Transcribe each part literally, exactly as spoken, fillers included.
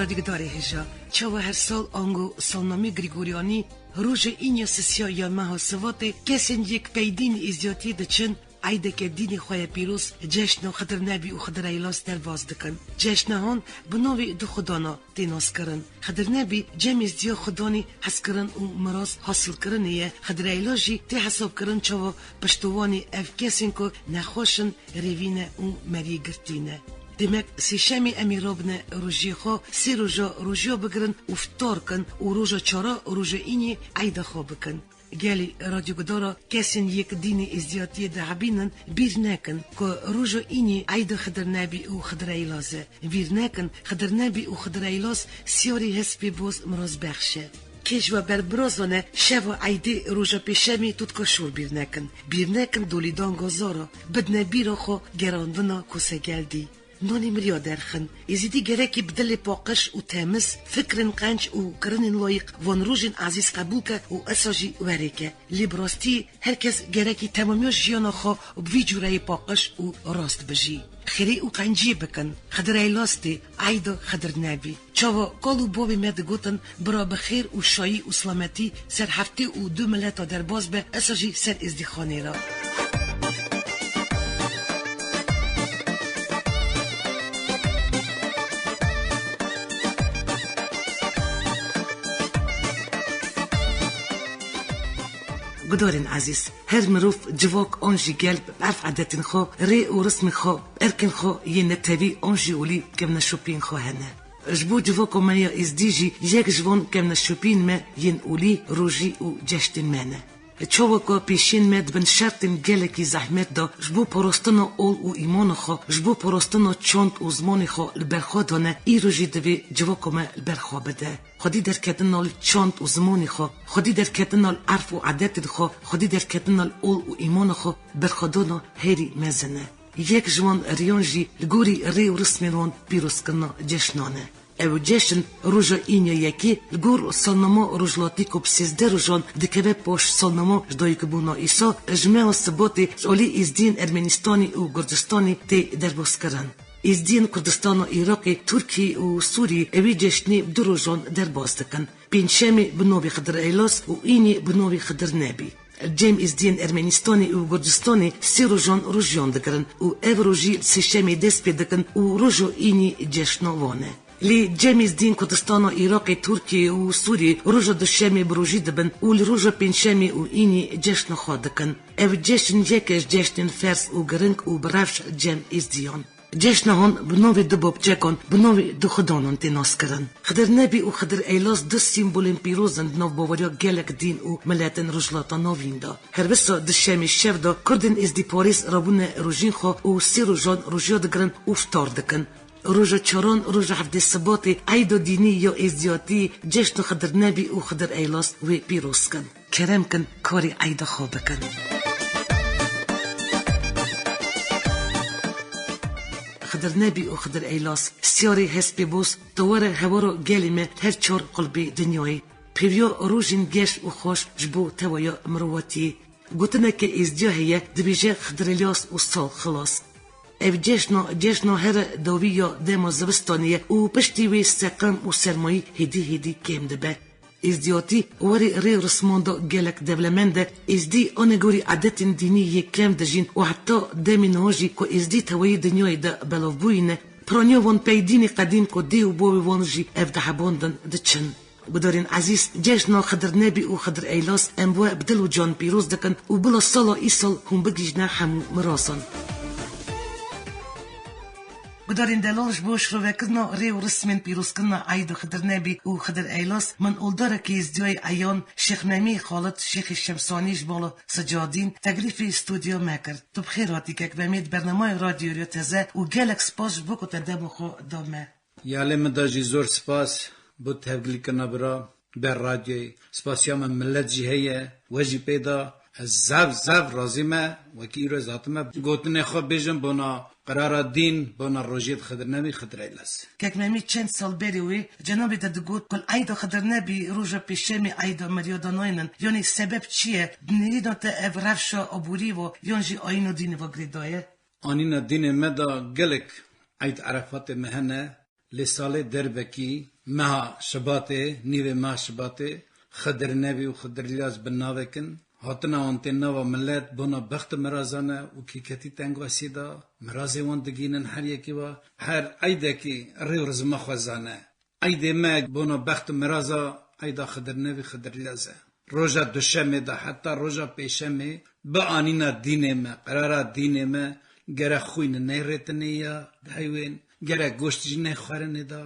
Dîgdarê hêja, çawa her sal ango salnamê Grîgoryanî, roja Înya sisiya ya meha Sivatê, kesên yek pey dînê Êzidiyatiyê diçin, eydeke dînê xwe ye pîroz, ceşna Xidir Nebî û Xidir Eylas derbas dikin. Ceşna han bi navê du xwedana tê naskirin. Xidir Nebî cem Êzidiya xwedanê hezkirin û miras hasilkirinê ye. Xidir Eylas jî tê hesabkirin çawa piştowanê ev kesên ku nexweş in, rêvî ne û meriyê girtî ne. Demek sêşemê em ê rabine rojê xwe, sê roja rojiya bigirin û fitar kin û roja çara roja Îniyê eyda xwe bikin. Gelî radyogudara kesên yek dînê Êzidiyatiyê dihebînin, bîr nekin ku roja Îniyê eyda Xidir Nebî û Xidir Eylaz e. Bîr nekin, Xidir Nebî û Xidir Eylas siyarê hespê boz mirazbexş e. Kê ji we berbirazan e, şeva eydê roja pêşemê totka şor bîr nekin. Bîr nekin dolîdan gazara, bidine bîra xwe gerandina kosegeldî. Nanê miriya derxin. Êzidî gerekî bi dilê paqij û temiz, fikrên qenc û kirinên layîq van rojên ezîz qebûl ke û esa jî werê ke. Lê bi rastî her kes gerekî temamiya jiyana xwe bi vî cûreyê paqij û rast bijî. Xêrê û qenciyê bikin. Xidir Eylas tê, eyda Xidir Nebî. Çawa kal û bavê me digotin, bira bi xêr û şayî û silametî ser heftê û du mileta derbas be, esa jî ser Êzdîxanê re. Gudarên ezîz, her mirov, civak an jî gel bi erf edetên xwe, rê û rismên xwe, erkên xwe yên netewî an jî olî kevneşopiyên xwe hene. Ji bo civaka me ya Êzdî jî yek ji van kevneşopiyên me yên olî rojî û ceştên me ne. Çawa ku pêşiyên me di bin şertên gelekî zehmet de ji bo parastina ol û îmana xwe, ji bo parastina çand û zimanê xwe li ber xwe dane, îro jî divê civaka me li ber xwe bide. Xwedî derketina li çand û zimanê xwe, xwedî derketina li erf û edetên xwe, xwedî derketina li ol û îmana xwe berxwedana herî mezin e. Yek ji wan riyan jî li gorî rê û rismên wan pîrozkirina ceşnan e. Ew ceşn roja Înya yekê li gor salnama rojhilatî ku bi sêzdeh rojan dikeve paş salnama ji dayikbûna Îsa, ji meha Sibatê ji alî Êzdiyên Ermenistanê û Gurcistanê tê derbazkirin. Êzdiyên Kurdistana Iraqê, Tirkiyê û Sûriyê ewî ceşnê du rojan derbas dikin. Pêncşemê bi navê Xidir Eylas û Îniyê bi navê Xidir Nebî. Cem Êzdiyên Ermenistanê û Gurcistanê sê rojan rojiyan digirin û ev rojî li sêşemê dest pê dikin û roja Îniyê ceşna wan e. Lê cem Êzdiyên Kurdistana Iraqê, Tirkiyê û Sûriyê roja duşemê bi rojî dibin û li roja pêncşemê û Îniyê ceşna xwe dikin. Ev ceşn yek e ji ceşnên ferz û giring û bi rewş cem Êzdiyan. Ceşna han bi navê du bapçekan, bi navê du xudanan tê naskirin. Xidir Nebî û Xidir Eylas du sîmbolên pîroz in di nav baweriya gelek dîn û miletên Rojhilata Navîn de. Her wisa duşemê şev de Kurdên Êzdîparêz rabûne rojên xwe û sê rojan rojiya digirin û fitar dikin. Roja çaran, roja hevdeh Sibatê, eyda dînî ya Êzdiyatî, ceşna Xidir Nebî û Xidir Eylas wê pîroz kin. Kerem kin, karê eyda xwe bikin. Xidir Nebî û Xidir Eylas, siyarê hespê boz, tewere hewara gelê me her çar qulbê dinyayê. Pêviya rojên geş û xweş ji bo tewaya mirovatiyê. Gotineke Êzdiya heye, dibêje Xidir Eylas û sal xilas. Ev cejna, cejna here dawî ya dema zivistanê ye û piştî wê seqam û sermayî hêdî hêdî kêm dibe. Êzdiyatî warê rê û risman de gelek dewlemend e. Êzdî anegorî edetên dînî yê kevn dijîn û heta demê niha jî ku Êzdî tewayî dinyayê de belav bûyî ne, piraniya wan pey dînê qedîm ku dê û bavê wan jî ev dihebandin diçin. Gudarên ezîz, cejna Xidir Nebî û Xidir Eylas em we bi dil û can pîroz dikin û bila sala îsal hûn bigihîjne hemû mirazan. Gudarên delal, ji bo şirovekirina rê û rismên pîrozkirina Eyda Xidir Nebî û Xidir Eylas, min oldarekî Êzdiyayê eyan Şêx Memî Xalid Şêxê Şemsanî ji Bala Sicadîn teklîfê stûdyoya me kir. Tu bi xêr hatî kek Memî di bernameya Radyo Rêya Teze û gelek spas ji bo ku te dema xwe da me. Ya lê min da jî zor spas bo tevgilîkirina bira ber radyoyê. Spasiya me milet jî heye, we jî pê da. Ez zev, zev razî me, wekî îro ez hatime gotinê xwe bêjim bona qirara dîn, bona rojiyê Xidir Nebî, Xidir Eylas. Kek Memî, çend sal berê wê cenabê te digot ku li Eyda Xidir Nebî roja pêşemê eyda meriya danaynin. Yanî sebeb çi ye? Di nêrîna te ev rewşa aborî ve yan jî ayîna dînê ve girêdayî ye? Anîna dînê me de gelek eyd erefatê me hene. Lê salê derbekî meha Şibatê, nîvê meha Şibatê, Xidir Nebî û Xidir Îlyas bi navek in. Hatina wan tê nava milet bona bext û miraza ne û kêketî tengasiyê de mirazê wan digihînin her yekê wa. Her eydekî rê û rizma xwe zane. Eydê me bona bext û miraza eyda Xidir Nebî, Xidir Îlyas e. Roja duşemê de heta roja pêşemê bi anîna dînê me, qerara dînê me, gere xwîn neyrêtinê ya heyvên, gere goşt jî nexwarinê de,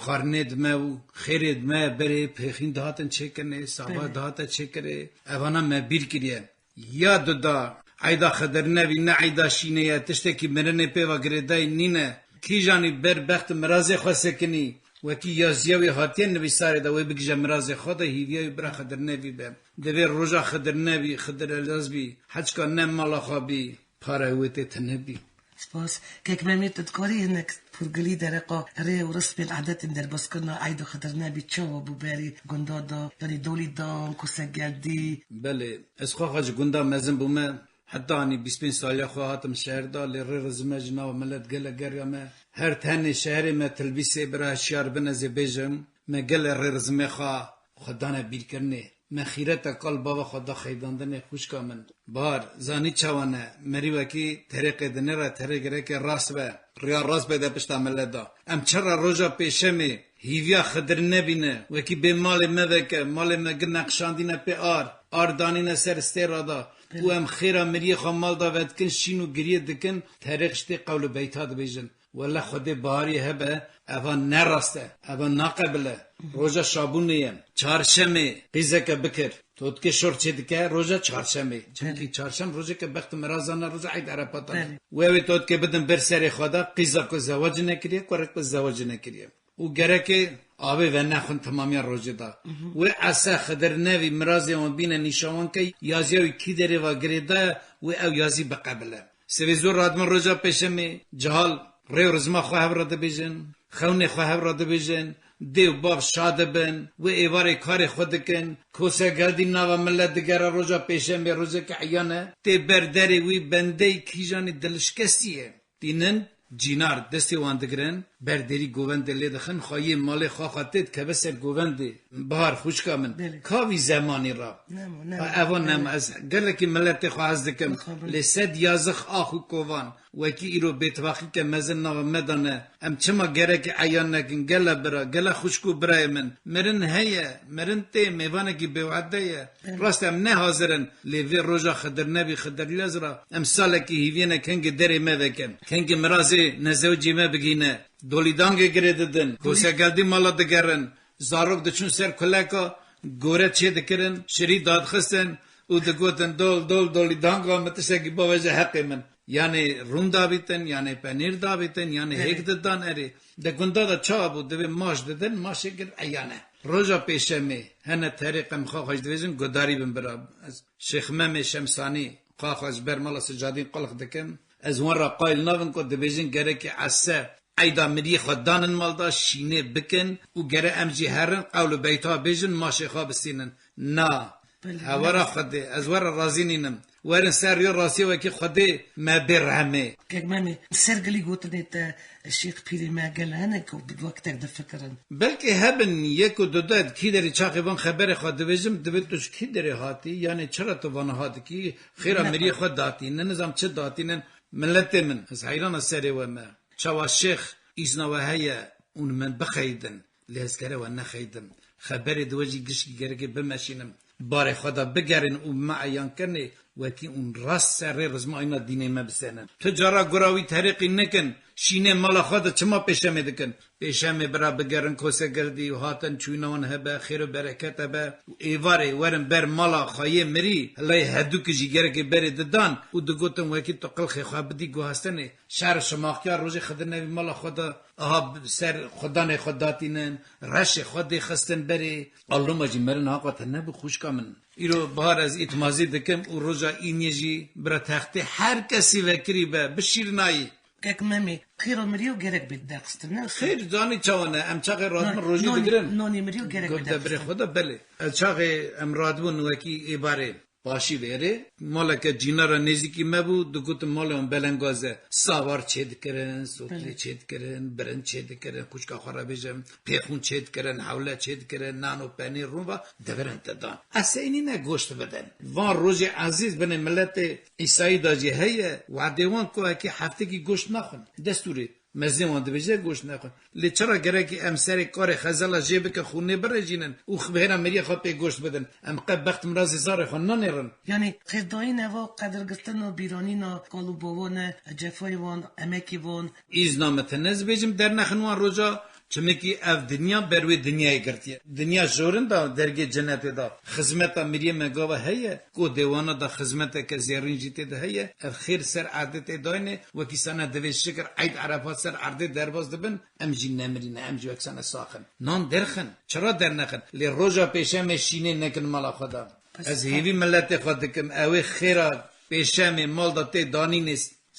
xwarinê di me û xêrê di me berê pêxîn dihatin çêkirinê, sava Belê. dihate çêkirê. Evana me bîr kiriye. Ya duda eyda Xidir Nebî ne eyda şînê ye, tiştekî mirinê pê ve girêdayî nîne. Kîjanî ber bext û mirazê xwe sekinî, wekî yaziya wî hatiye nivîsarê de wê bigije mirazê xwe de hîviya wî bira Xidir Nebî be. Divê roja Xidir Nebî, Xidir Îlyas bî, heçka ne mala xwe bî, para wê tê tune bî. Spas. Kek Memê, tu dikarî hinek pûrgilî dereqa rê û rismên edetên derbazkirina eyda Xidir Nebî çawa bû berî gunda da, yanî Dolîdan, Kosegeldî? Belê, ez xwexa ji gunda mezin bûme, heta anî bîst pênc saliya xwe hatim şeher da, lê rê rizme ji nava milet gele geriya me. Her tenê şeherê me Tilbîsê bira hişyar bin ez ê bêjim, me gele rê rizmê xwe xwe dane bîrkirinê. Me xîreta kal bava xwe da xeydandinê xwişka min. Bahar, zanî çawa ne? Merî wekî terê qêdinê re terê gereke rast be. Riya rast be de pişta millet da. Em çira roja pêşemê hîviya Xidir nebîne, wekî bê malê me veke, malê me gir neqşandîne pê ar, ar danîne ser stêra da. Û em xêra miriyê xwe mal da vedikin, şîn û giriyê dikin, terê xiştê qewl û beyta dibêjin. Wele Xwedê baharî hebe, eva ne rast e, eva naqebile. Roja şabûnê ye. Çarşemê qîzeke bikir. Totke şor çê dike roja çarşemê. Çimkî Belê. çarşem rojeke bext mirazan e, roja Eyd Erefatan e. Belê. Wê wê totke bidin ber serê xwe de, qîza ku zewacî nekiriye, kurek ku zewacî nekiriye. Û gereke avê venexwin temamiya rojê de. Wê ese Xidir nevî mirazê wan bîne nîşawan ke yaziya wî kî derê va girêdaye, wê ew yazî biqebile. Sivê zor radibin roja pêşemê, cihal rê û rizma xwe hev re dibêjin, xewnê xwe hev re dibêjin, dê û bav şa dibin, wê êvarê karê xwe dikin, kose geldî nava millet digere roja pêşemê, rojeke eyan e, tê ber derê wî bendeyî kîjanî dilişkestî ye. Tînin cînar destê wan digirin, ber derî govendê lê dixin, xwayê malê xwe xwe tê dikeve ser govendê. Bahar xwişka min, Belê. ka vî zemanî ra? Nemo, nemo. Ha, evan Belê. nema. Ez gelekî miletê xwe hez dikim. Mixabin. Lê sed yazix ax û kovan, wekî îro bêtifaqîke mezin nava me de ne. Em çima gerekî eyan nekin? Gele bira, gele xwişk û birayê min. Mirin heye, mirin tê, mêvanekî bêwehde ye. Rast em ne hazir in, lê vê roja Xidir nebî Xidir Lez ra em salekî hîviyê ne kengê derê me veke. Kengê mirazê nezewicê me bigîne. Dolîdangê girê didin. Dolî- Kosegeldî mala digerin. Zarok diçûn ser kuleka, gore çê dikirin, şirî dadixistin û digotin, "Dol, dol, dolîdanga min, tiştekî bavêje heqê min." Yanê rûn dabîtin, yanê penîr dabîtin, yanê Belê. hêk didan erê. Di gunda de çawa bû? Divê maş didin, maşê gir eyane. Roja pêşemê hene terê qe em xwe xwe ji dibêjin, gudarî bin bira. Ez Şêx Memê Şemsanî, xwe xwe ji ber mala Sicadîn qulix dikim. Ez wan re qayil nabim ku dibêjin gerekê ese eyda miriyê xwe danin mal da, şînê bikin û gere em jî herin qewl û beyta bêjin, maşê xwe bistînin. Na. Belê, Ewera belê. Xwedê, ez we re razî nînim. Werin ser rêya rastiyê wekî Xwedê me bê rehmê. Kek Memê, ser gilî gotinê te Şêx Pîrê me gel hene ku bi wektek difikirin. Belkî hebin yek û du de kî derê çaxê van xeberê xwe dibêjim, divê tu ji kî derê hatî, yanê çira tu vana hatî kî xêra Ne. miriyê xwe datî, ne nizam çi datînin, miletê min, ez heyrana serê we me. Çawa şêx îzna we heye, hûn min bixeydin. Lê ez gere we nexeydim. Xeberê di we jî gişkî gerekê bimeşînim. Barê xwe de bigerin û me eyan kirinê, wekî hûn rast ser rê rizma ayna dînê me bisenin. Tu cara gura wî terîqî nikin, şînê mala xwe de çima pêşemê dikin? Pêşemê bira bigerin Kosegirdî û hatin çûyîna wan hebe, xêr û bereket hebe û êvarê werin ber mala xwe yê mirî, hileyê hedûkî jî gerekê berê didan û digotin wekî tu qilxê xwe bidî guhastinê. Şer şimaxiya rojê Xidir nevî mala xwe de, aha ser xudanê xwe datînin, reşê xwe dêxistin berê. Alloma jî mirin haqa te nebû xwişka min. Îro Bahar ez îtimazî dikim û roja îniyê jî bira textê her kesî vekirî be, bi şîrnayî. Kek Memê, xêra mirî û gerek bê derxistin, ne? Xêr, zanî çawa ne? Em çaxê radibin rojî digirin. Nonî mirî û gerek bê derxistin. Gov debrê xwe de belê. Ez çaxê em radibûn wekî êbarê. Paşî vêrê maleke cînara nêzîkî me bû, digotin malê wan belengaz e. Savar çêdikirin, sotlê Belê. çêdikirin, birin çêdikirin, xwişka xwe re bêjim, pêxûn çêdikirin, hewle çêdikirin, nan û penîr rûn va, divirin te dan. Ez seynîne goşt bidin. Van rojê ezîz binê miletê Îsayî da jî heye, wadê wan ku ekî heftekî goşt naxwin. Destûrê. Mezin wan dibêje goşt nexwin. Lê çira gerekî em serê karê xezela jê bikin, xûnê birêjînin û xibêra miriyê xwe pê goşt bidin? Em qe bext mirazê zarê xwe nanêrin. Yanî xêrdayîn eva qedirgirtina bîranîna kal û bavan e, cefayê wan, emekê wan. Îzna min tine ez bêjim dernexin wan roja, çimikî ev dinya ber wê dinyayê girtiye. Dinya jorin da dergê cenetê da. Xizmeta miriyê me gava heye, ku dêwana da xizmeteke zêrîn jî tê de heye, ev xêr ser erdê tê dayne, wekî sene divê şikir eyd Erefat ser erdê derbas dibin, em jî nemirîne, em jî wek sene sax in. Nan derxin, çira dernexin, lê roja pêşemê şînê nekin mala xwe de. Bes Ez hêvî miletê xwe dikim, ew ê xêra pêşemê mal da tê danînê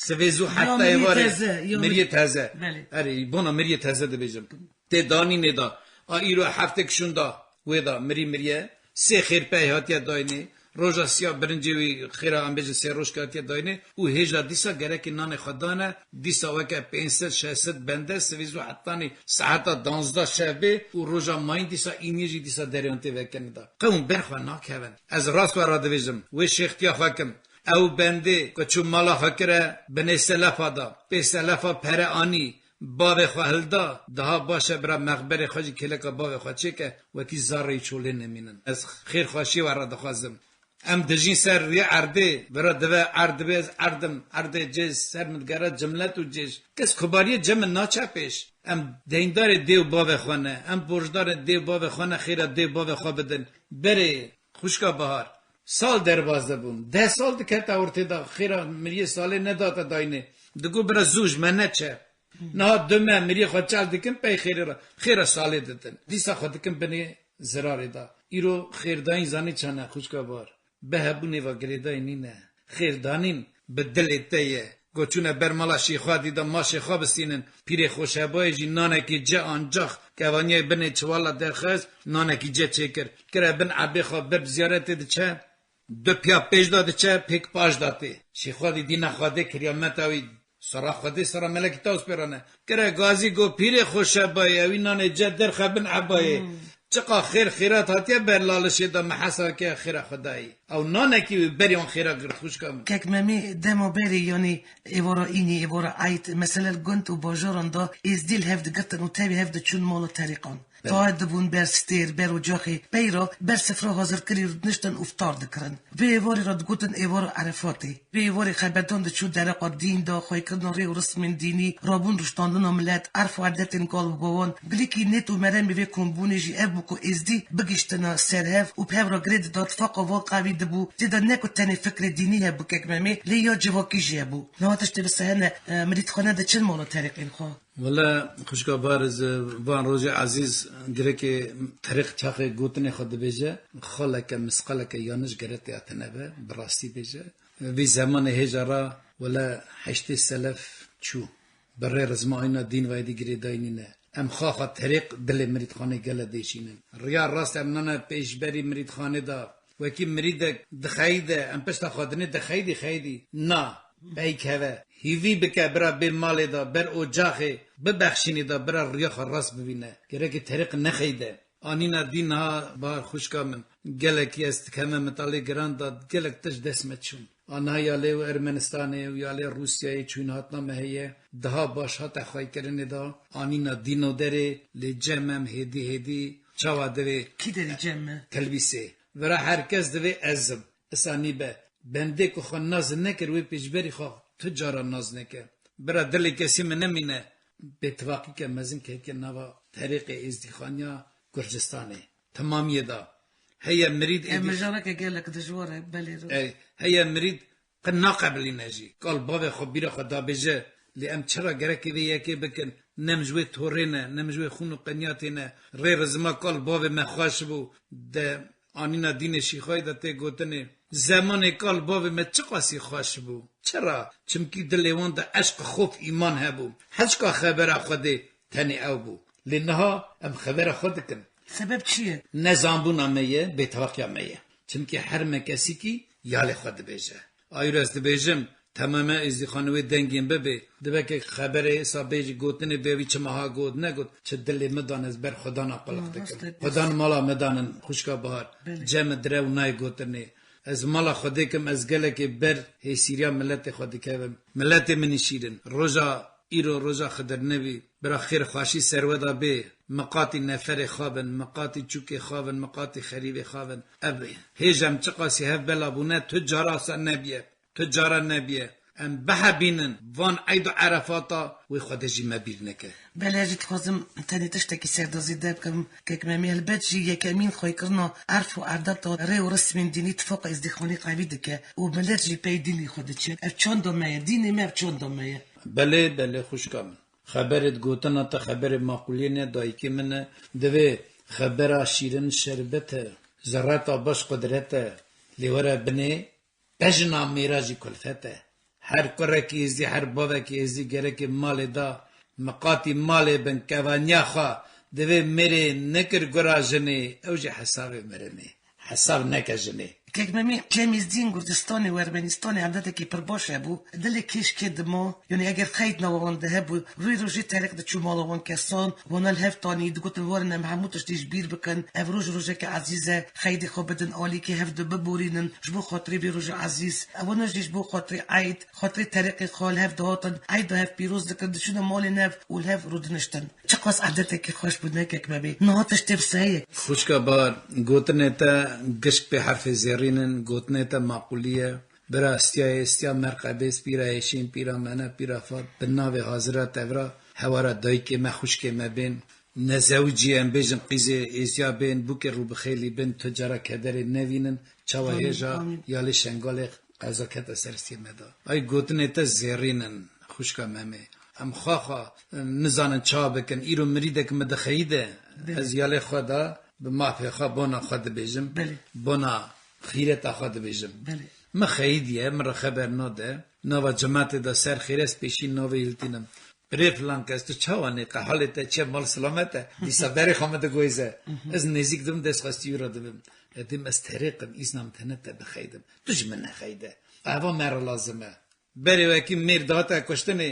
sivê zû Ya heta miriyê êvarê teze, ya miriyê miriyê teze. Belê. Erê, bona miriyê teze dibêjim. Tê danînê da, a îro heftek şûn da, wê da mirî miriye, sê xêrpey hatiye dayînê, roja siya birincê wî xêra em bêjin sê rojke hatiye dayînê û hêja dîsa gerekê nanê xwe dane, dîsa weke pênc sed şeş sed bende, sivê zû hetanî saeta danzdeh şevbê û roja mayîn dîsa îniyê jî dîsa derê wan tê vekirin da. Qewm ber xwe nakevin. Ez rast we re dibêjim, wê şêxtiya xwe kim. Ew bendê ku çû mala xwe kire, binê selefa da, pê selefa pere anî, bavê xwe hilda, daha baş e bira mexberê xwe jî kêleka bavê xwe çêke, wekî zarê çolê nemînin. Ez xêrxweşiyê we re dixwazim. Em dijîn ser riyê erdê, vira dive erd dibe ez erdim, erdê cê ser min digere cimlet û cêj. Kes kubariyê cem min naçe pêş. Em deyndarê dê û bavê xwe ne, em borcdarê dê û bavê xwe ne, xêra dê û bavê xwe bidin. Berê, xwişka Bahar, sal derbas dibûn. Deh sal dikete ortê de, xêra miriyê salê nedate dayînê. Digo bira zû ji me neçe. Niha du me miriyê xwe çal dikin pey xêrê re. Xêra salê didin. Dîsa xwe dikin binê zirarê de. Îro xêrdayîn zanî çane xwişka Bahar. Bi hebûnê ve girêdayî nîne. Xêrdanîn bi dilê te ye. Ku çûne ber mala Şêxadî de ma Şêxa bistînin. Pîrê Xoşebayê jî nanekî ce ancax kevaniyê binê çiwala derxist, nanekî ce çêkir. Kire bin ebê xwe ber bi ziyaretê diçe. Du piya pêş de diçe, pêk paş de tê. Şêxadî dîna Xwedê kiriya meta wî. Sera Xwedê, sera melekî tawspêrane. Kire gazî go pîrê Xoşebayê, ewî nanê ce derxe bin ebayê. Hmm. Çiqa xêr xêrat hatiye ber lalişê de me hesa ke xêra Xwedayî. Ew nanekî wî berî wan xêra girt xwişka min. Kek Memî dema berê, yanî êvara înî, êvara eyd, mesele li gund û bajaran de êzdî li hev digirtin û tevî hev diçûn mala terîqan. Belê. Tae dibûn ber stêr, ber ocaxê. Peyra ber sifra hazirkirî rûdiniştin û ftar dikirin. Vê êvarê re digotin êvara Erefatê. Vê êvarê xebedan diçû dereqa dîn de, xwêkirina rê û rismên dînî, rabûn rûştandina milet, erf û edetên kal û bawan, bilikî nêt û meremê vê kombûnê jî ev bû ku êzdî bigihiştina ser hev û bi hev re girê dida, tifaqa van qewî dibû. Tê de ne ku tenê fikrê dînî hebû kek Memê, lê ya civakî jî hebû. Niha tiştê bi sehene, e, mirîdxane diçin mala terîqên xwe. Wele xwişka Bahar, ez van rojê ezîz, girêkê terîq çaxê gotinê xwe dibêje, xaleke misqaleke yanlış gere tê hatine be, bi rastî bêje. Vî zemanê hêja ra wele heştê selef çû. Bi rê rizma ayna dîn ve êdî girêdayî nîne. Em xaxa terîq dilê mirîdxanê gele dêşînin. Riya rast em nane pêşberî mirîdxanê de. Wekî mirîdek dixeyde, em pişta xwe dinê dixeydî xeydî. Na, peyk heve. Hîvî bike bira bê malê de, ber ocaxê, bibexşînê de bira riya xwe rast bibîne. Gerekê terîq nexeyde. Anîna dîn niha Bahar xwişka min. Gelekî ez dikeme mitalê giran da gelek tişt dest me çûn. A niha ya lê û Ermenistanê û ya lê Rûsyayê çûyîn hatina me heye. Daha baş hate xweykirinê da anîna dîno derê lê cem em hêdî hêdî çawa divê Kî derê cem me? Telbîsê. Vira her kes divê ez im. Isa nîbe. Bendê ku xwe nas nekir wê pêşberî xwe tu cara nas neke. Bira dilê kesî min nemîne. Bêtifaqîke mezin ketiye nava terîqê êzdîxaniya Gurcistanê. Temamiyê da. Heye mirîd Ev êdî mijareke gelek dijwar e, belê ro. Ey, heye mirîd qe naqebilîne jî. Kal bavê xwe bîra xwe dabêje. Lê em çira gerekê vê yekê bikin? Nem ji wê torê ne, nem ji wê xûn û qenyatê ne. Rê rizma kal bavê me xweş bû. De anîna dînê şîxayî de tê gotinê. Zemanê kal bavê me çiqasî xweş bû. Çira? Çimkî dilê wan de eşq, xof, îman hebû. Heşka xebera Xwedê tenê ew bû. Lê niha em xebera xwe dikin. Sebeb çi ye? Nezanbûna me ye, bêtevaqiya me ye. Çimkî her me kesîkî yalê xwe dibêje. Ayûr ez dibêjim, temame êzdîxanê wê dengên bibe, dibe ke xeberê êsa bêjî gotinê bê wî çima ha got negot, çi dilê min dan ez ber Xwedan a qulix dikim. Xwedan mala min danin, xwişka Bahar, cem min direw nayê gotinê. Ez mala Xwedê kim, ez gelekê ber hêsîriya miletê xwe dikevim. Miletê min î şîrin. Roja îro roja Xidir nebî. Bira xêr xweşî serweda bê. Miqatî neferê xwe bin, miqatî çûkê xwe bin, miqatî xerîbê xwe bin. Ev hêj em çiqasî hev bela bûne, tu cara sa nebiye. Tu cara nebiye. Em bihebînin van eyd û erefata wê Xwedê jî me bîr neke. Belê, ez jî dixwazim tenê tiştekî serdazî derbikim. Kek Memî helbet jî yekemîn xwêkirina erf û erdeta rê û rismên dînî tifoqa êzdîxanî qevî dike û milet jî pey dînê xwe diçe. Ev çanda me ye, dînê me ev çanda me ye. Belê, belê xwişka min. Xeberê gotina te xeberê maqûliyê ne, dayikê min e. Divê xebera şîrin şerbet e. Zerreta baş qudret e. Lê were binê, bejna mêra jî kulfet e. Her kurekî êzdî, her bavekî êzdî gerekê malê da, miqatî malê bin, kevaniya xwe, divê mêrê nekir gura jinê, ew jî hesabê mirinê. Hesav neke jinê. Kek Memî, cem êzdiyên Gurcistanê û Ermenistanê adetekî pir baş hebû. Dilê kêşkê dima, yanî eger xeyd nava wan de hebû, rûyê rojê tereq diçû mala wan kesan, wana li hev tanî, digotin werin em hemû tiştî ji bîr bikin, ev roj rojeke ezîz e, xeydê xwe bidin alîkê, hev du biborînin, ji bo xatirê vê roja ezîz. Wana jî ji bo xatirê eyd, xatirê tereqê xwe li hev dihatin, eyda hev pîroz dikin, diçûne malên hev û li hev rûdiniştin. Çiqas adetekî xweş bû, ne kek Memî. Niha tiştê bi seyê. Xwişka Bahar, gotinê te gişk pê herfê zêrîn in, gotinê te maqûlî ye. Bira Estiyayê, Estiya Merqebês, pîra Hêşîn, pîra Mene, pîra Fat, bi navê hazira tevra, hewara dayikê me, xwişkê me bên. Nezewicî em bêjin qîzê êziya bên, bûkê rûbixêlî bin, tu cara kederê nevînin, çawa Amîn, hêja amîn. Ya li Şengalê qeza kete ser stê me de. Ay gotinê te zêrîn in, xwişka Memê. Em xwe xwe nizanin ça bikin. Îro mirîdek min dixeyide, Belê. Ez yalê xwe de bi mafê xwe bona xwe dibêjim. Belê. Bona xîreta xwe dibêjim. Belê. Min xeyidiye, min re xeber nade. Nava cematê de ser xêr ez pêşî navê hiltînim. Birê filan kes, tu çawa nê, qe halê te çi, mal silamet e? Dîsa berê xwe min digoyze. Mhm. Ez nêzîk dibim, dest xwestî wî re dibim. Edim ez terêqim, îzna min tene te bixeydim. Tu ji min nexeyde. Eva me re lazim e. Berê wekî mêr dihate kuştinê,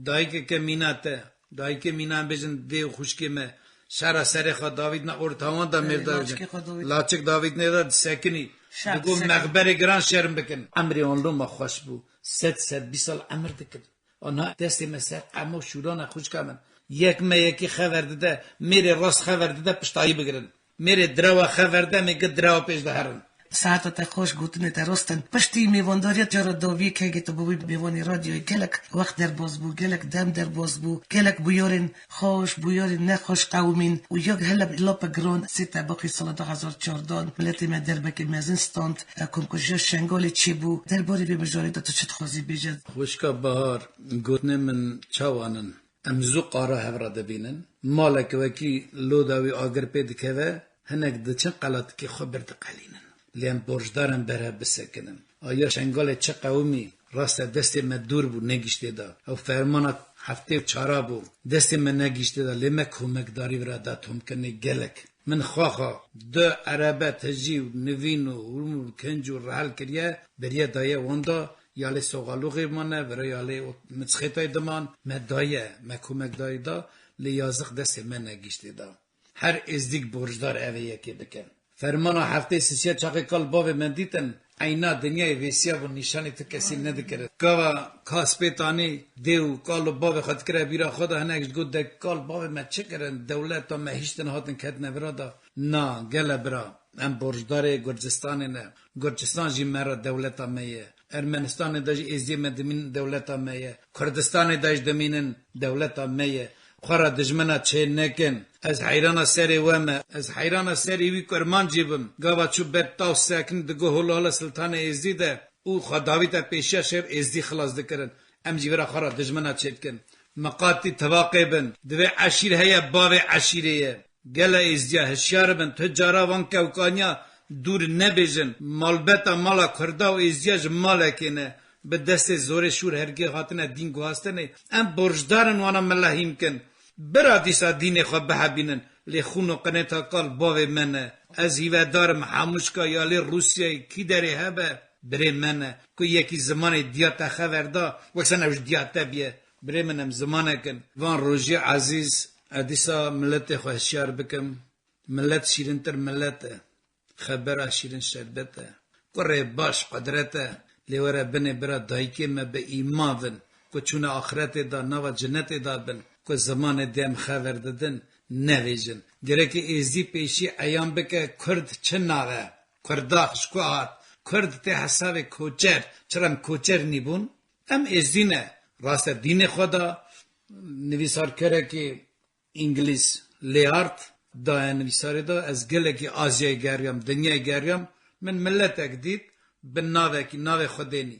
dayikeke mîna te, dayikê mîna em bêjin dê û xwişkê me, şera serê xwe davîtne orta wan da mêr Laçikê davîtne. Xwe davît. Laçik davîtne da disekinî. Şer Digo disekin. Mexberê giran şerm bikin. Emrê wan loma xweş bû. Sed, sed bîst sal emir dikir. Anha destê me ser qemo şûrana xwişka min. Yek me yekî xever dide, mêrê rast xever dide piştayî bigirin. Mêrê direwa xever de, em ê gi direwa pêş de herin. Saeta te xweş, gotinê te rast in. Piştî mêvandariya cara dawiyê kegê tu bûbî mêvanê radyoyê gelek wext derbas bû, gelek dem derbas bû, gelek bûyarên xweş, bûyarên nexweş qewimîn û ya hela lape giran sê Tebaxê sala du hezar çardan miletê me derbekê mezin stand, e, komkujiya Şengalê çêbû. Derbarê vê mijarê de tu çi dixwazî bêje? Xwişka Bahar, gotinê min çawan in? Em zû qara hev re dibînin. Malek wekî loda wî agir pê dikeve, hinek diçin qelatikê xwe bir diqelînin. Lê em borcdar in berhev bisekinin. Aya Şengalê çi qewimî, rast e destê me dûr bû, negîştê da. Ew fermana heftê û çara bû. Destê me negîştê da, lê me komekdarî vira da tomkirinê gelek. Min xwexa du erebe tijî û nivîn û hûrmûr kinc û rihel kiriye, beriye daye wan da, ya lê soxalûxê mane, vira ya lê ot-, miçxêtay diman, me daye, me komekdarî da, lê yazix destê me negîştê da. Her êzdîk borcdar ev ê yekê bike. Fermana heftê sisiya çaxê kal bavê me dîtin, eyna dinyayê vêsiya bû, nîşanî tu kesî nedikirin. Gava kaspêtanî dê û kal û bavê xwe dikire bîra xwe de, hinek ji got de kal bavê me çi kirin, dewleta me hiştin hatin ketine vira da. Na, gele bira, em borcdarê Gurcistanê ne. Gurcistan jî me re dewleta me ye. Ermenistanê de jî êzdiyê me dimînin dewleta me ye. Kurdistanê de jî dimînin dewleta me ye. Xwe re dijmina çê nekin. Ez heyrana serê we me. Ez heyrana serê wî kurmancî bim. Gava çû ber taw sekin digo holo holo siltanê êzdî de û xwe davîte pêşiya şer êzdî xilas dikirin. Em jî vira xwe re dijmina çê dikin. Miqatî tivaqê bin. Divê eşîr heye, bavê eşîrê ye. Gele êzdiya hişyar bin, tu cara van kewkaniya dûr nebêjin. Malbeta mala Kurda û êzdiya ji malekê ne. Bi destê zorê şûr hergê hatine dîn guhastinê. Em borcdar in wana milehîn kin. Bira dîsa dînê xwe bihebînin. Lê xûn û qinêta kal bavê me ne. Ez hîvedarim hemûşka ya lê Rûsyayê kî derê hebe. birê me ne. Ku yekî zimanê diya te xever da, wek sen ew ji diya te biye. Birê min em zimanek in. Van rojî ezîz, ez dîsa miletê xwe hişyar bikim. Milet şîrintir milet e. Xebera şîrin şerbet e. Kurê baş qudret e. Lê were binê bira dayikê me bi îman vin. Ku çûne axretê da nava cinetê da bin. Ku zimanê dê em xever didin, nevêjin. Gereke êzdî pêşî eyan bike Kurd çi nav e. Kurdax ji ku hat? Kurd tê hesabê koçer. Çira em koçer nîbûn? Em êzdî ne. Rast e dînê xwe da nivîsarkerekî Îngilîz Layard daye nivîsarê de, ez gelekî Asyayê geriyam, dinyayê geriyam, min miletek dît, bi navekî, navê Xwedê nî,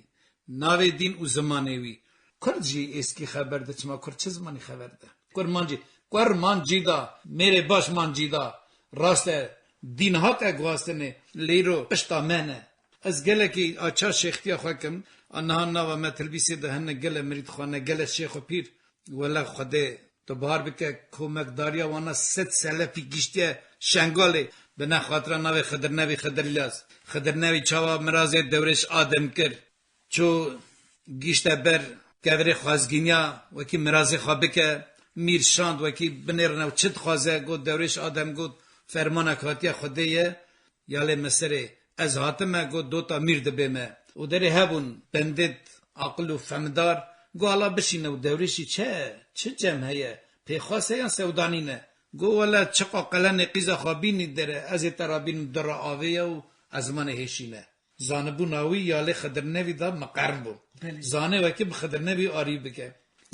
navê dîn û zimanê wî. Kurd jî êskî xeber de, çima Kurd çi zimanî xeber de? Kurmancî, Kurmancî da, mêrê baş mancî da, rast e, dîn hate guhastinê, lê îro pişta me ne. Ez gelekî aça şêxtiya xwe kim, a niha nava me tilbîsê de hene gele mirîd xwe ne, gele şêx û pîr, Wele Xwedê tu bahar bike komekdariya wana sed selefî giştiye Şengalê, bi ne xatira navê Xidir Nebî Xidir Lyaz. Xidir Nebî çawa mirazê Dewrêş Adem kir. Çû gişte ber kevirê xwezgîniya wekî mirazê xwe bike. Mîr şand wekî binêrine û çi dixwaze, got Dewrêş Adem got fermanek hatiye Xwedê ye. Ya lê meserê, ez hatime, got, dota mîr dibê me. Û derê hebûn, bendêt, aqil û femdar, got, ala bişîne û dewrêşî çi, çi cem heye, pêxwas e yan sewdanî ne? Got, wele çiqa qelenê qîza xwe bînî dere, ez ê te re bînim dira avê ye û ez zimanê hêşî ne. Zanibûna wî ya lê Xidir Nevî da miqern bû. Belê. Zanê wekî bi Xidir Nevî arî bike.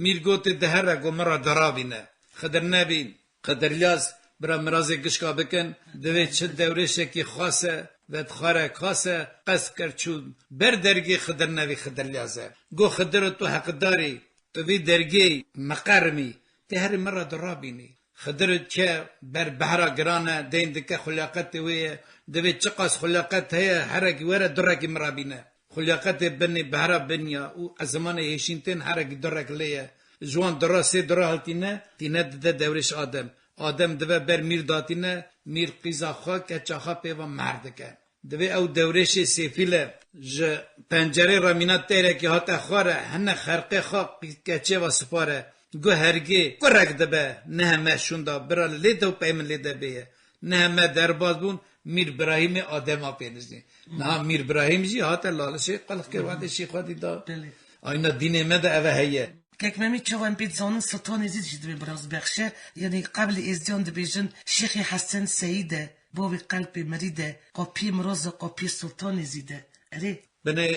Mîr gotê, di here, got, min re dira bîne. Xidir Nevî, Qidiryaz, bira mirazê gişka bikin, divê çi dewrêşekî xas e, vedxare kas e, qest kir çû ber dergê Xidir Nevî Xidiryaz e. Got, Xidir, tu heqdar î, tu vî dergê miqerim î, tê herî min re di rabînî. Xidir ke ber behra giran e, deyn dike xulaqetê wê ye, divê çiqas xulaqet heye, herekî were, durekî min re bîne. Xulaqetê binê behra biniya û zimanê hêşîn tên herekî durek lê ye. Ji wan dura sê dura hiltîne, tîne dide dewrêş Adem. Adem dive ber mîr datîne, mîr qîza xwe, keça xwe pê ve mehr dike. Divê ew dewrêşê sêfîl e, ji pencerê re mîna teyrekî hate xwar e, hine xerqê xwe qî-, keçê ve sipar e. Gu hergê kurek dibe, neheme şûnda, bira lê de û pey min lê de bêye. Neheme derbas bûn, Mîr Birahîmê Adema pê dijî. Niha Mîr Birahîm jî hate Lalişê qelix kir, wextê şîxwedî da. Belê. Ayna dînê me de eve heye. Kek Memî, çawa em pê dizanin Sultan Êzîd jî divê miroz bexşe. Yanî qeblê êzdiyan dibêjin Şêxê Hesen Seyîd e, bavê qelpê mirîd e, qapiyê miroz e, qapiyê Sultan Êzîd e. Erê. Binê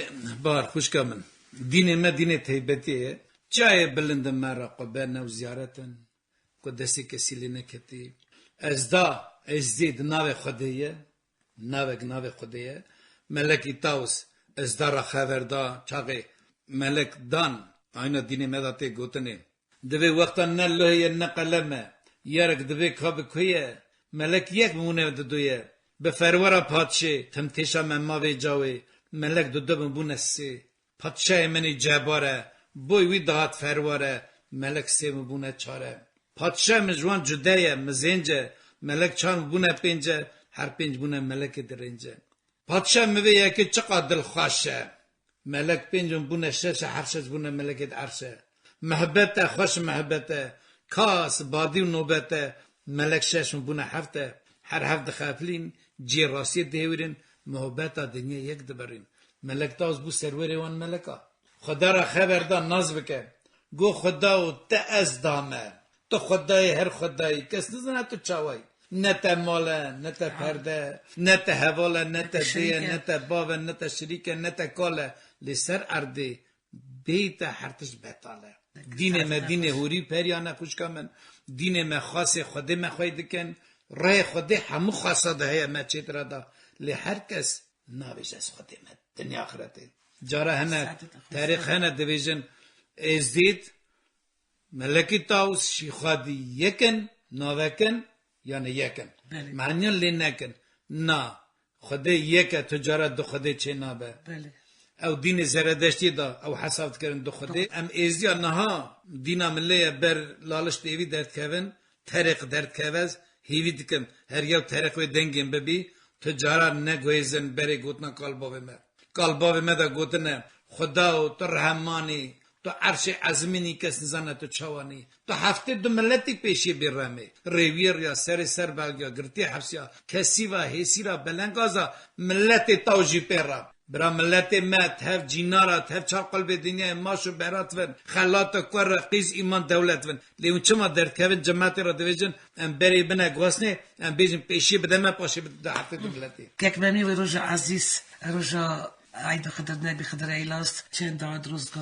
bar xwişka min. Dînê me dînê teybetê ye. Çiyayê bilind in me re qube new ziyaret in. Ku destê kesî lê neketî. Ezda, Ezdî di navê Xwedê ye. Navek navê Xwedê ye. Melekî Taws, Ezda re xever da, çaxê Melek dan, ayna dînê me de tê gotinê. Divê wexta ne luh ye ne qelem e. Yerek divê ka bi ku ye? Melek yek mûne didu ye. Bi ferwera padşê, tim têşa me ma vê cawê. Melek didu bin bûne sê. Padşahê min î cebar e, boy wî dihat ferwar e, melek sê min bûne çar e. Padşah min ji wan cude ye, mizênc e, melek çar min bûne pênc e, her pênc bûne melekê di rênc e. Padşah min vê yekê çiqa dilxweş e. Melek pênc min bûne şeş e, her şeş bûne melekê di erş e. Mihbet e, xweş mihbet e, kas, badî û nobet e, melek şeş min bûne heft e, her heft dixefilîn, cihê rastiyê dihêwirîn, muhbeta dinyê yek dibirîn. Melek Taws bû serwerê wan meleka. Xweda re xeber da nas bike. Got, Xweda û te ez dame. Tu Xwedayê her Xwedayî. Kes nizane tu çawa yî. Ne te mal e, ne te perde, ne te heval e, ne te dê ye, ne te bav e, ne te şirîk e, ne te kal e. Lê ser erdê bêyî te her tişt betal e. Dînê me dînê hûrî û periyane xwişka min. Dînê me xasê Xwedê me xwey dikin. Rehê Xwedê hemû xasa de heye me çêtira da. Lê her kes nabêje ez Xwedê me dinya axretê. Cara hene terîq hene dibêjin Êzdîd, Melekî Taws, Şîxadî yek in, navek in, yanî yek in. Belê. Maniyan lê nekin. Na, Xwedê yek e, tu cara du Xwedê çê nabe. Belê. Ew dînê Zeredeştî da, ew hesab dikirin du Xwedê. Em Êzdiya niha dîna min lê ye ber Laliş Dêvî derdikevin, terêq derdikeve ez, hêvî dikim, her yew terêq wê dengên bibî, tu cara neguhêzin berê gotina kal bavê me. Kalbavê me de gotine, Xuda û tu reheman î, tu erşê ezmîn î, kes nizane tu çawan î. Tu heftê du miletî pêşiyê bê remê. Rêwiyê riya serê ser belgiya, girtiyê hefsiya, kesîva, hêsîra, belengaza, miletê taw jî pê re. Bira miletê me, tev cînara, tev çar qulbê dinyayê maş û berat vin, xelat û kure, qîz, îman, dewlet vin. Lê hûn çima derdikevin, cematê re divêjin, em berê bine guasnê, em bêjin pêşiyê bide me, paşê bide heftê du miletê. Kek Memî wê roja ezîz, roja Eyda Xidir nebî, Xidir Eylast, çend da dirozga,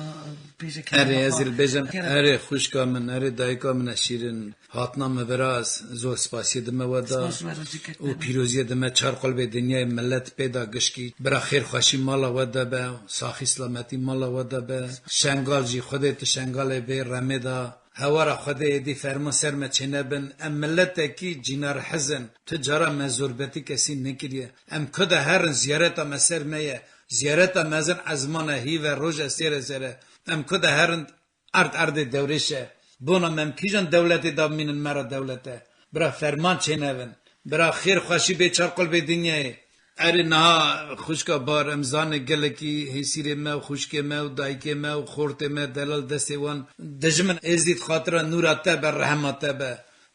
pêje Erê, ez ê li bêjim, erê xwişka min, erê dayika min e şîrin. Hatina me viraz, zor spasiyê dime we da. Spas ji we re jî kek Û Memî. Pîroziyê dime çar qulbê dinyayê millet pê da gişkî. Bira xêr xweşî mala we de be, saxî silametî mala we de be. Şengal jî Xwedê tu şengalê vê remê da. Hewara Xwedê êdî ferman ser me çênebin. Em miletekî cînar hizin. Tu cara me zorbetî kesî nekiriye. Em ku de herin ziyareta me ser me ye. Ziyareta mezin ezman e, hîv e, roj e, sêr e, sêr e. Em ku de herin erd erdê dewrêş e. Bona me em kîjan dewletê da bimînin me re dewlet e. Bira ferman çênevin. Bira xêr xweşî bê çar qulbê dinyayê. Erê niha xwişka Bahar, em zanê gelekî hêsîrê me û xwişkê me û dayikê me û xortê me delal destê wan dijmin. Êzîd xatira nûra te be, rehema te be.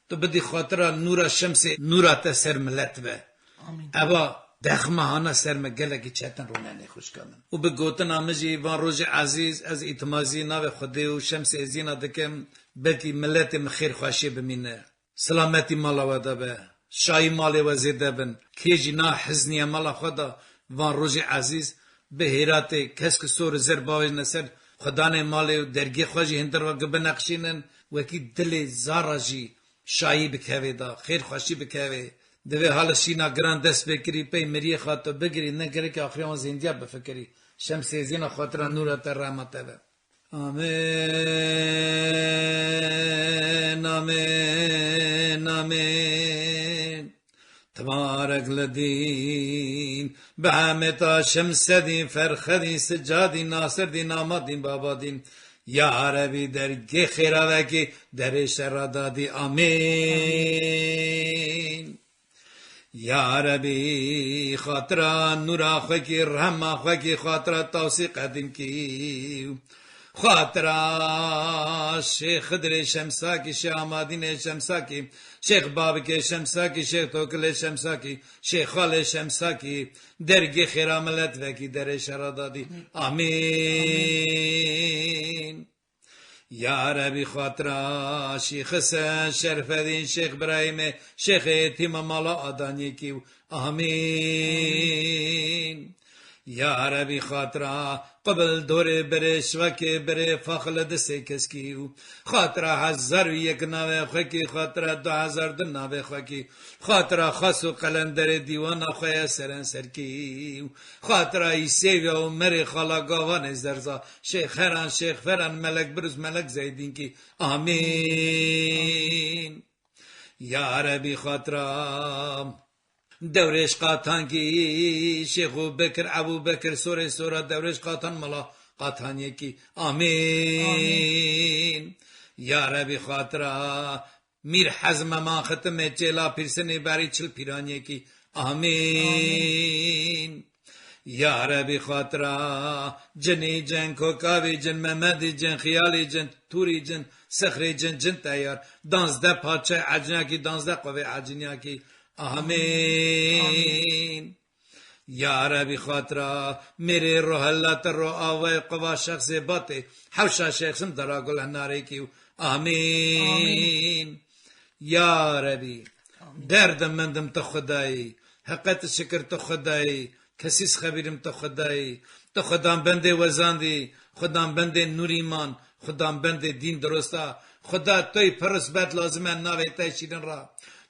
Tu bidî xatira nûra şemsê nûra te ser milet be. Amîn. Eva dexma hana ser me gelekî çetin rûnenê xwişka min. Û bi gotina min jî van rojê ezîz ez îtimazî navê Xwedê û şemsê êzîna dikim, belkî miletê min xêr xweşiyê bimîne. Silametî mala we de be. Şayî malê we zêde bin. Kê jî na hizniye mala xwe de van rojê ezîz bi hêratê kesk û sor û zer bavêjine ser xwedanê malê û dergê xwe jî hindir ve bineqşînin. Wekî dilê zara jî şayî bikevê da, xêr xweşî bikevê. Divê hala şîna giran dest pê kirî, pey miriyê xwe tu bigirî, ne gerek e axiriya wan zêndiya bifikirî. Şemsê êzîna xatira nûra te rehma te be. Amên, amên, amên. Tebarek ledîn, Behemeta, Şemsedîn, Ferxedîn, Sicadîn, Nasirdîn, Amadîn, Babadîn. Ya Rebî dergê xêra vekî, derê şera dadî. Amîn. Ya Rebî, xatira nûra xwe kî, rehma xwe kî, xatira Tawsî qedîm kî, xatira Şêx Xidirê Şemsakî, Şêx Amadînê Şemsakî, Şêx Babikê Şemsakî, Şêx Tokilê Şemsakî, Şêx Xalê Şemsakî, dergê xêra milet vekî, derê şera dadî. Amîn. Ya Rebî, xatira Şêx Hisen, Şerfedîn, Şêx Birahîmê, Şêxê Êtîma mala Adaniyekî û. Amîn. Ya Rebî, xatira Qubildorê, Berê Şivakê, Berê Faxile Destê Keskî û xatira hezar û yek navê xwe kî, xatira du hezar du navê xwe kî, xatira xas û qelenderê dîwana xwe ya serenserkî û xatira Îsêvya û Merê Xala Gavanê Zerza, Şêx Heran, Şêx Feran, Melek Birûz, Melek Zeydînkî. Amîn. Ya Rebî, xatira Dewrêş Qatankî, Şêx û Bekir, Ebû Bekir, Sorê Sora, Dewrêş Qatan, mala Qataniyekî. Amîn. Amîn. Ya Rebî, xatira Mîr Hezmeman, Xitimê Çêla, Pîrsinê Berî, Çil Pîraniyekî. Amîn. Amîn. Ya Rebî, xatira Cinî Cin, Kokavî Cin, Memedî Cin, Xiyalî Cin, Tûrî Cin, Sixrî Cin, Cin Teyar, danzdeh parçe Eciniyakî, danzdeh qovê Eciniyakî. Amîn. Amîn. Ya Rebî, xatira Mêrê Rohella, Tiro Avayê, Qova Şexsê Batê, Hewşa Şêxsim, Dara Gul Henarêkî û. Amîn. Amîn. Ya Rebî, derdimend im, tu Xwedayî, heqet şikir tu Xwedayî, kesîs xebîr im, tu Xwedayî, tu Xudan bendê wezandî, Xudan bendê nûrîman, Xudan bendê dîn dirosta, Xuda toy piris bet lazim e navê te şîrin ra.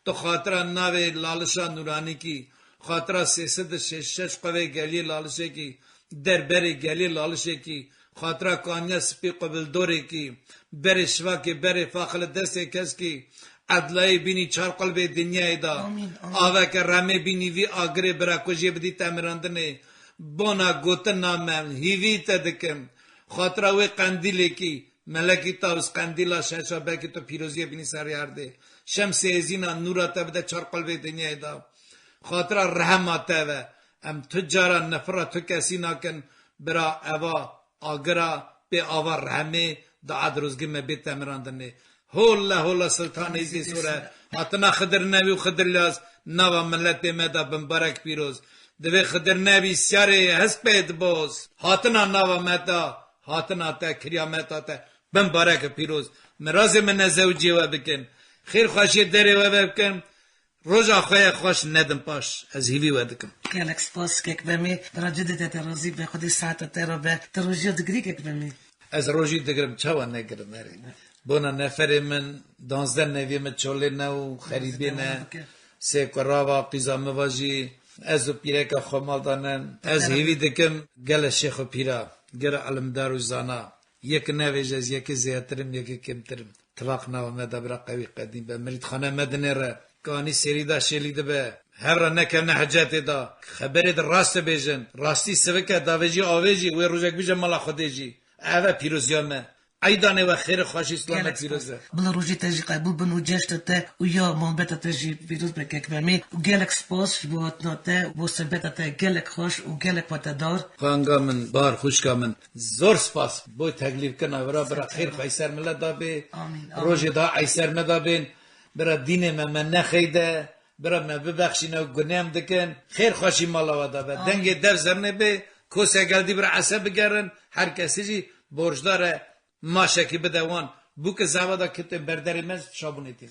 Tu xatira navê Lalişa Nûranîkî, xatira sê sed û şêst û şeş qevê geliyê Lalişekî, derberê geliyê Lalişekî, xatira Kaniya Spî Qubildorêkî, berê Şivakê, berê Faxile Destê Keskî, edlayê bînî çar qulbê dinyayê da. Amîn, amîn. Aveke remê bînî vî agirê bira ku jê bidî temirandinê. Bona gotina me, hîvî te dikim. Xatira wê qendîlêkî, Melekî Tawus qendîla şeşa, belkî tu pîroziyê bînî serê erdê. Şemsê êzîna nûra te bide çar qulbê dinyayê da. Xatira rehema te ve. Em tu cara nefira tu kesî nakin, bira eva agira bê ava rehmê, da edrozgê me bê temirandinê. Hol le hola Siltanê Îzî Sore, hatina Xidir Nevî û Xidir Lyaz, nava miletê me da bimbarek pîroz. Divê Xidir Nevî siyarê hespê diboz. Hatina nava me da, hatina te, kiryameta te, bimbarek pîroz. Mirazê min ne zewicê we bikin. Xêr xweşiyê derê we ve bikin. Roja xwe ye xweş nedin paş. Ez hîvî we dikim. Gelek spas kek Bemê. Bira cudê te, te razî be. Xwedê saeta te re be. Te rojiya digirî kek Bemê. Ez rojî digirim. Çawa negirim erê? Bona neferê min, danzdeh neviyê min çolê ne û xerîbê ne. Sê kurava qîza min va jî, ez û pîreka xwe mal danin. Ez hîvî dikim gele şêx û pîra, gere elimdar û zana. Yek nevêje ez yekê zêdetir im, yekê kêmtir im. Tifaq nava me de bira qewî qedîm be. Mirîdxane me dinêre. Kanî sêrî de şêlî dibe. Hev re nekevne hecetê de. Xeberê de rast dibêjin. Rastî sivik e, davê jî avê jî, wê rojek bije mala Xwedê jî. Ev e pîroziya me. Eydanê we xêr û xweşî, selamet pîroz e. Bila rojê te jî qebûl bin û ceşna te û ya malbeta te jî pîroz be kek Bemê. Û gelek spas ji bo hatina te, bo sebeta te gelek xweş û gelek xwetedar. Xwanga min, bar xwişka min. Zor spas bo teklîfkirina vira, bira xêr xwe eyser milet da bê. Amîn, amîn. Rojê da eyser me da bên. Bira dînê me, me nexeyde. Bira me bibexşîne û gunê em dikin. Xêr xweşî mala we da be. Amîn. Dengê dev zernê bê. Kosek geldî bira ese bigerin. Her kesî jî borcdar e. Maşekî bide wan. Bûke zava da kitê berderê me şabûnê tê.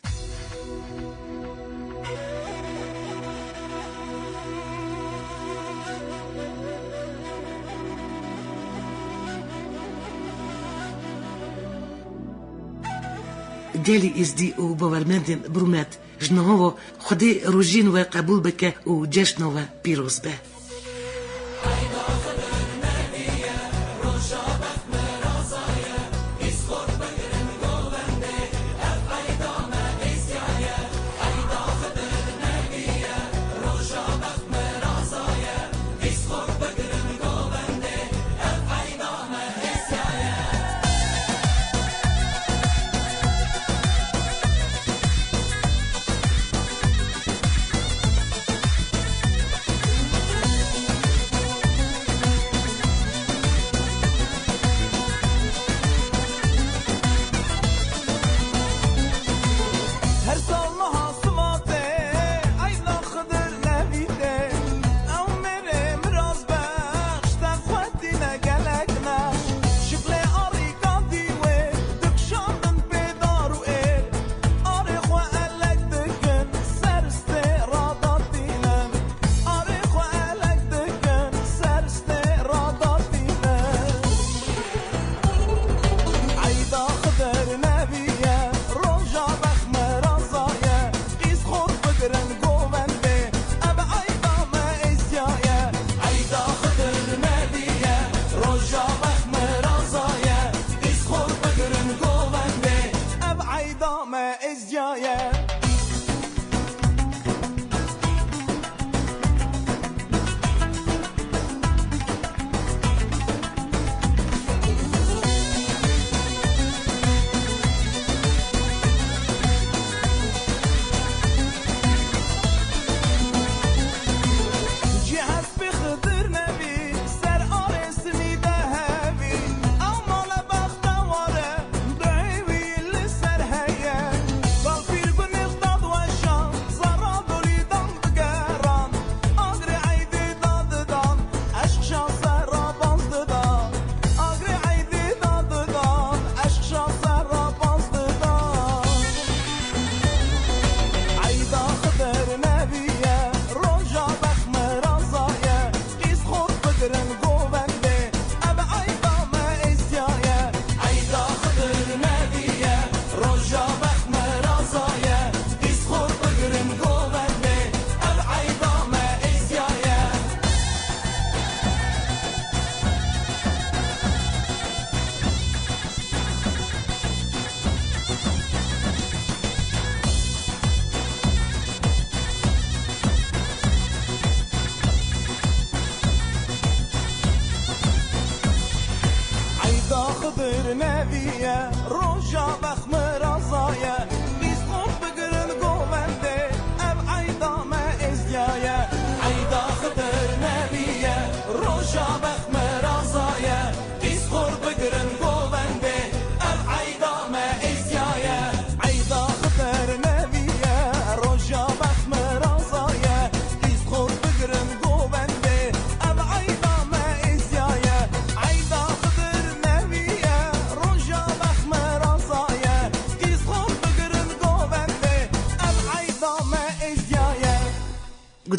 Gelî Êzdî û bawermendên bi rûmet, ji niha ve Xwedê rojiyên we qebûl bike û ceşna we pîroz be.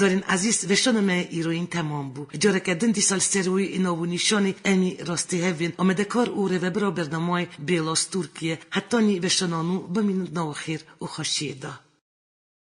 Guhdarên ezîz, veşana me îroyîn temam bû. Careke din dîsa li ser wî navûnîşanê em ê rastî hevên. Amadekar û rêvebira bernamayê Bêlas Tirkiye. Hetanî veşana nû bimînin di nava xêr û xweşiyê de.